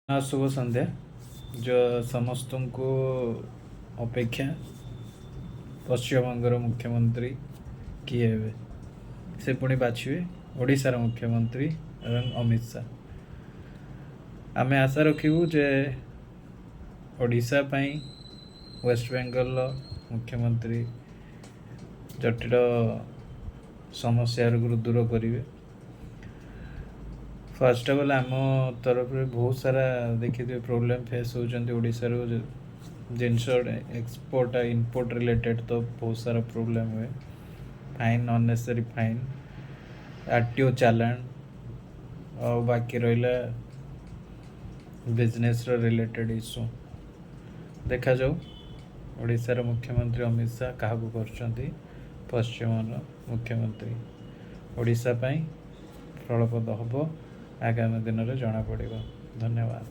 ଶୁଭ ସନ୍ଧ୍ୟା। ସମସ୍ତଙ୍କୁ ଅପେକ୍ଷା, ପଶ୍ଚିମବଙ୍ଗର ମୁଖ୍ୟମନ୍ତ୍ରୀ କିଏ ହେବେ, ସେ ପୁଣି ବାଛିବେ ଓଡ଼ିଶାର ମୁଖ୍ୟମନ୍ତ୍ରୀ ଏବଂ ଅମିତ ଶାହ। ଆମେ ଆଶା ରଖିବୁ ଯେ ଓଡ଼ିଶା ପାଇଁ ୱେଷ୍ଟବେଙ୍ଗଲର ମୁଖ୍ୟମନ୍ତ୍ରୀ ଜଟିଳ ସମସ୍ୟାକୁ ଦୂର କରିବେ। ଫାର୍ଷ୍ଟ ଅଫ୍ ଅଲ୍, ଆମ ତରଫରୁ ବହୁତ ସାରା ଦେଖିଥିବେ ପ୍ରୋବ୍ଲେମ୍ ଫେସ୍ ହେଉଛନ୍ତି। ଓଡ଼ିଶାରୁ ଜିନିଷ ଏକ୍ସପୋର୍ଟ ଇମ୍ପୋର୍ଟ ରିଲେଟେଡ଼୍ ତ ବହୁତ ସାରା ପ୍ରୋବ୍ଲେମ୍ ହୁଏ। ଫାଇନ୍, ଅନନେସେସରି ଫାଇନ୍, ଆରଟିଓ ଚାଲାଣ ଆଉ ବାକି ରହିଲା ବିଜନେସ୍ର ରିଲେଟେଡ଼୍ ଇସ୍ୟୁ। ଦେଖାଯାଉ ଓଡ଼ିଶାର ମୁଖ୍ୟମନ୍ତ୍ରୀ ଅମିତ ଶାହ କାହାକୁ କରୁଛନ୍ତି ପଶ୍ଚିମର ମୁଖ୍ୟମନ୍ତ୍ରୀ। ଓଡ଼ିଶା ପାଇଁ ଫଳପ୍ରଦ ହେବ, ଆଗାମୀ ଦିନରେ ଜଣାପଡ଼ିବ। ଧନ୍ୟବାଦ।